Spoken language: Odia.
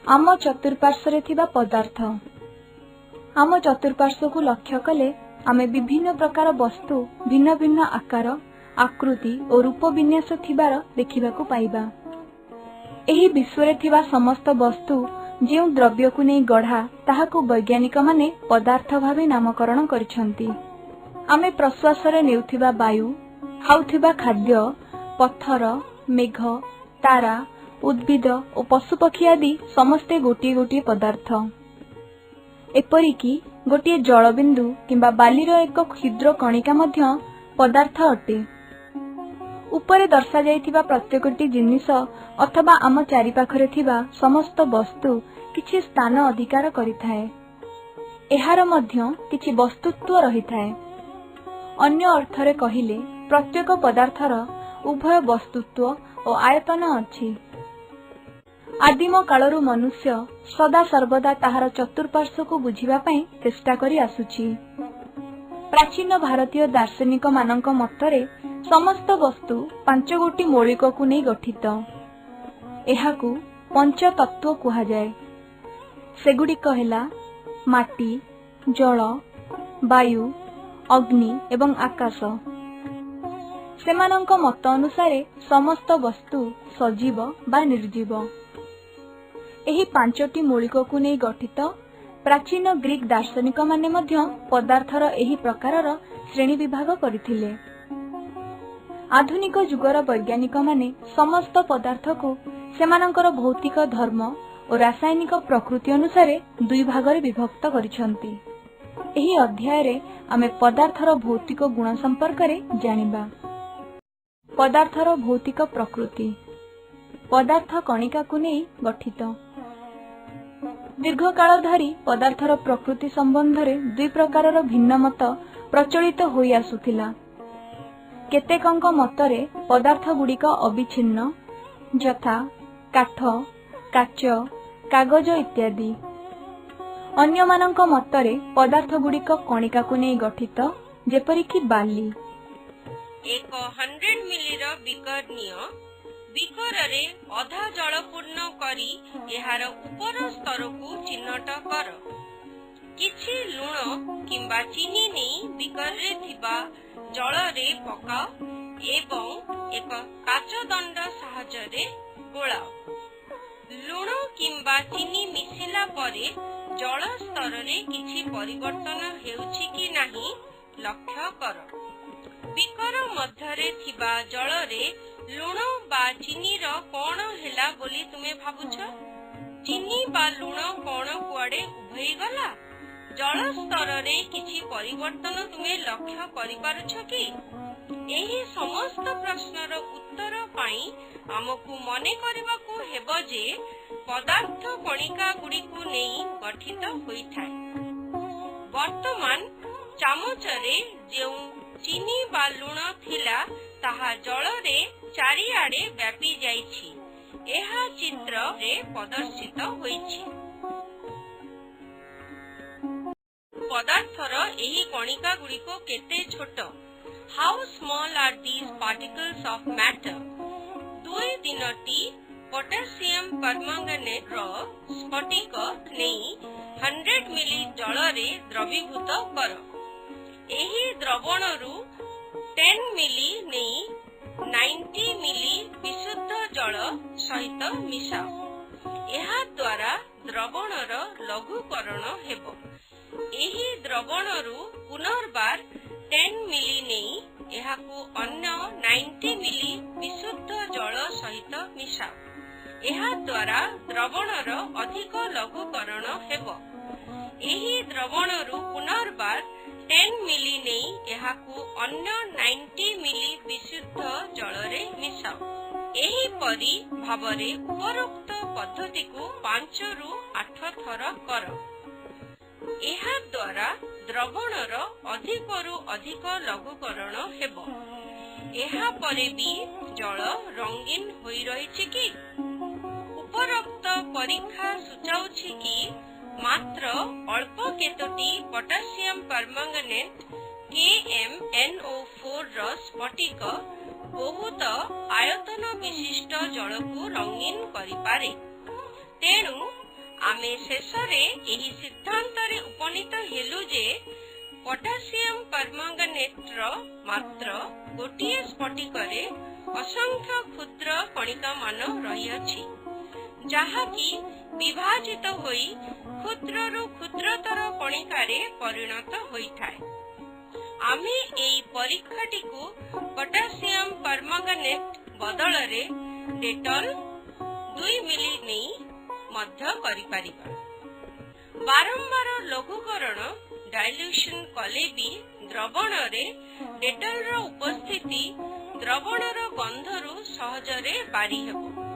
ଆମ ଚତୁଃପାର୍ଶ୍ୱରେ ଥିବା ପଦାର୍ଥ। ଆମ ଚତୁଃପାର୍ଶ୍ୱକୁ ଲକ୍ଷ୍ୟ କଲେ ଆମେ ବିଭିନ୍ନ ପ୍ରକାର ବସ୍ତୁ ଭିନ୍ନ ଭିନ୍ନ ଆକାର, ଆକୃତି ଓ ରୂପ ବିନ୍ୟାସ ଥିବାର ଦେଖିବାକୁ ପାଇବା। ଏହି ବିଶ୍ୱରେ ଥିବା ସମସ୍ତ ବସ୍ତୁ ଯେଉଁ ଦ୍ରବ୍ୟକୁ ନେଇ ଗଢ଼ା, ତାହାକୁ ବୈଜ୍ଞାନିକମାନେ ପଦାର୍ଥ ଭାବେ ନାମକରଣ କରିଛନ୍ତି। ଆମେ ପ୍ରଶ୍ୱାସରେ ନେଉଥିବା ବାୟୁ, ଖାଉଥିବା ଖାଦ୍ୟ, ପଥର, ମେଘ, ତାରା, ଉଦ୍ଭିଦ ଓ ପଶୁପକ୍ଷୀ ଆଦି ସମସ୍ତେ ଗୋଟିଏ ଗୋଟିଏ ପଦାର୍ଥ। ଏପରିକି ଗୋଟିଏ ଜଳବିନ୍ଦୁ କିମ୍ବା ବାଲିର ଏକ କ୍ଷୁଦ୍ର କଣିକା ମଧ୍ୟ ପଦାର୍ଥ ଅଟେ। ଉପରେ ଦର୍ଶାଯାଇଥିବା ପ୍ରତ୍ୟେକଟି ଜିନିଷ ଅଥବା ଆମ ଚାରିପାଖରେ ଥିବା ସମସ୍ତ ବସ୍ତୁ କିଛି ସ୍ଥାନ ଅଧିକାର କରିଥାଏ। ଏହାର ମଧ୍ୟ କିଛି ବସ୍ତୁତ୍ୱ ରହିଥାଏ। ଅନ୍ୟ ଅର୍ଥରେ କହିଲେ, ପ୍ରତ୍ୟେକ ପଦାର୍ଥର ଉଭୟ ବସ୍ତୁତ୍ୱ ଓ ଆୟତନ ଅଛି। ଆଦିମ କାଳରୁ ମନୁଷ୍ୟ ସଦା ସର୍ବଦା ତାହାର ଚତୁଃପାର୍ଶ୍ୱକୁ ବୁଝିବା ପାଇଁ ଚେଷ୍ଟା କରି ଆସୁଛି। ପ୍ରାଚୀନ ଭାରତୀୟ ଦାର୍ଶନିକମାନଙ୍କ ମତରେ ସମସ୍ତ ବସ୍ତୁ ପାଞ୍ଚଗୋଟି ମୌଳିକକୁ ନେଇ ଗଠିତ। ଏହାକୁ ପଞ୍ଚତତ୍ତ୍ୱ କୁହାଯାଏ। ସେଗୁଡ଼ିକ ହେଲା ମାଟି, ଜଳ, ବାୟୁ, ଅଗ୍ନି ଏବଂ ଆକାଶ। ସେମାନଙ୍କ ମତ ଅନୁସାରେ ସମସ୍ତ ବସ୍ତୁ ସଜୀବ ବା ନିର୍ଜୀବ। ଏହି ପାଞ୍ଚଟି ମୌଳିକକୁ ନେଇ ଗଠିତ। ପ୍ରାଚୀନ ଗ୍ରୀକ୍ ଦାର୍ଶନିକମାନେ ମଧ୍ୟ ପଦାର୍ଥର ଏହି ପ୍ରକାରର ଶ୍ରେଣୀ ବିଭାଗ କରିଥିଲେ। ଆଧୁନିକ ଯୁଗର ବୈଜ୍ଞାନିକମାନେ ସମସ୍ତ ପଦାର୍ଥକୁ ସେମାନଙ୍କର ଭୌତିକ ଧର୍ମ ଓ ରାସାୟନିକ ପ୍ରକୃତି ଅନୁସାରେ ଦୁଇ ଭାଗରେ ବିଭକ୍ତ କରିଛନ୍ତି। ଏହି ଅଧ୍ୟାୟରେ ଆମେ ପଦାର୍ଥର ଭୌତିକ ଗୁଣ ସମ୍ପର୍କରେ ଜାଣିବା। ପଦାର୍ଥର ଭୌତିକ ପ୍ରକୃତି। ପଦାର୍ଥ କଣିକାକୁ ନେଇ ଗଠିତ। ଦୀର୍ଘକାଳ ଧରି ପଦାର୍ଥର ପ୍ରକୃତି ସମ୍ବନ୍ଧରେ ଦୁଇ ପ୍ରକାରର ଭିନ୍ନ ମତ ପ୍ରଚଳିତ ହୋଇ ଆସୁଥିଲା। କେତେକଙ୍କ ମତରେ ପଦାର୍ଥଗୁଡ଼ିକ ଅବିଚ୍ଛିନ୍ନ, ଯଥା କାଠ, କାଚ, କାଗଜ ଇତ୍ୟାଦି। ଅନ୍ୟମାନଙ୍କ ମତରେ ପଦାର୍ଥଗୁଡ଼ିକ କଣିକାକୁ ନେଇ ଗଠିତ, ଯେପରିକି ବାଲି। ଏକ 100 ମିଲିର ବିକର ନିଅ। ବିକରରେ ଅଧା ଜଳ ପୂର୍ଣ୍ଣ କରି ଏହାର ଉପର ସ୍ତରକୁ ଚିହ୍ନଟ କର। କିଛି ଲୁଣ କିମ୍ବା ଚିନି ନେଇ ବିକରରେ ଥିବା ଜଳରେ ପକାଅ ଏବଂ ଏକ କାଚ ଦଣ୍ଡ ସାହାଯ୍ୟରେ ଗୋଳାଅ। ଲୁଣ କିମ୍ବା ଚିନି ମିଶିଲା ପରେ ଜଳ ସ୍ତରରେ କିଛି ପରିବର୍ତ୍ତନ ହେଉଛି କି ନାହିଁ ଲକ୍ଷ୍ୟ କର। ବିକର ମଧ୍ୟରେ ଥିବା ଜଳରେ ଲୁଣ ବା ଚିନିର କଣ ହେଲା ବୋଲି ତୁମେ ଭାବୁଛ? ଚିନି ବା ଲୁଣ କଣ କୁଆଡେ ଉଭେଇଗଲା? ଜଳ ସ୍ତରରେ କିଛି ପରିବର୍ତ୍ତନ ତୁମେ ଲକ୍ଷ୍ୟ କରିପାରୁଛ କି? ଏହି ସମସ୍ତ ପ୍ରଶ୍ନର ଉତ୍ତର ପାଇଁ ଆମକୁ ମନେ କରିବାକୁ ହେବ ଯେ ପଦାର୍ଥ କଣିକାଗୁଡ଼ିକୁ ନେଇ ଗଠିତ ହୋଇଥାଏ। ବର୍ତ୍ତମାନ ଚାମଚରେ ଯେଉଁ ଚିନି ବା ଲୁଣ ଥିଲା, ତାହା ଜଳରେ ଚାରିଆଡେ ବ୍ୟାପି ଯାଇଛି। ଏହା ଚିତ୍ରରେ ପ୍ରଦର୍ଶିତ ହୋଇଛି। ପଦାର୍ଥର ଏହି କଣିକାଗୁଡ଼ିକ କେତେ ଛୋଟ! How small are these particles of matter? ଦୁଇ ତିନୋଟି ପଟାସିୟମ ପରମାଙ୍ଗାନେଟ ର ସ୍ଫଟିକ ନେଇ 100 ମିଲି ଜଳରେ ଦ୍ରବୀଭୂତ କର। ଏହି ଦ୍ରବଣରୁ 10 ମିଲି ନେଇ 90 ମିଲି ବିଶୁଦ୍ଧ ଜଳ ସହିତ ମିଶାଅ। ଏହାଦ୍ୱାରା ଦ୍ରବଣର ଲଘୁକରଣ ହେବ। ଏହି ଦ୍ରବଣରୁ ପୁନର୍ବାର 10 ମିଲି ନେଇ ଏହାକୁ ଅନ୍ୟ 90 ମିଲି ବିଶୁଦ୍ଧ ଜଳ ସହିତ ମିଶାଅ। ଏହାଦ୍ୱାରା ଦ୍ରବଣର ଅଧିକ ଲଘୁକରଣ ହେବ। ଏହି ଦ୍ରବଣରୁ ପୁନର୍ବାର 10 ମିଲି ନେଇ ଏହାକୁ ଅନ୍ୟ 90 ମିଲି ବିଶୁଦ୍ଧ ଜଳରେ ମିଶାଅ। ଏହିପରି ଭାବରେ ଉପରୋକ୍ତ ପଦ୍ଧତିକୁ ପାଞ୍ଚରୁ ଆଠ ଥର କର। ଏହାଦ୍ୱାରା ଦ୍ରବଣର ଅଧିକରୁ ଅଧିକ ଲଘୁକରଣ ହେବ। ଏହାପରେ ବି ଜଳ ରଙ୍ଗୀନ ହୋଇ ରହିଛି କି? ଉପରୋକ୍ତ ପରୀକ୍ଷା ସୂଚାଉଛି କି ମାତ୍ର ଅଳ୍ପ କେତୋଟି ପଟାସିୟମ ପରମାଙ୍ଗାନେଟ KMnO4 ର ସ୍ଫଟିକ ବହୁତ ଆୟତନ ବିଶିଷ୍ଟ ଜଳକୁ ରଙ୍ଗୀନ କରିପାରେ। ତେଣୁ ଆମେ ଶେଷରେ ଏହି ସିଦ୍ଧାନ୍ତରେ ଉପନୀତ ହେଲୁ ଯେ ପଟାସିୟମ ପରମାଙ୍ଗାନେଟର ମାତ୍ର ଗୋଟିଏ ସ୍ଫଟିକରେ ଅସଂଖ୍ୟ କ୍ଷୁଦ୍ର କଣିକାମାନ ରହିଅଛି, ଯାହାକି ବିଭାଜିତ ହୋଇ କ୍ଷୁଦ୍ରରୁ କ୍ଷୁଦ୍ରତର କଣିକାରେ ପରିଣତ ହୋଇଥାଏ। ଆମେ ଏଇ ପରୀକ୍ଷାଟିକୁ ପଟାସିୟମ ପରମାଙ୍ଗାନେଟ ବଦଳରେ ଡେଟଲ 2 ମିଲି ନେଇ ମଧ୍ୟ କରିପାରିବା। ବାରମ୍ବାର ଲଘୁକରଣ, ଡାଇଲ୍ୟୁସନ କଲେ ବି ଦ୍ରବଣରେ ଡେଟଲର ଉପସ୍ଥିତି ଦ୍ରବଣର ଗନ୍ଧରୁ ସହଜରେ ବାରି ହେବ।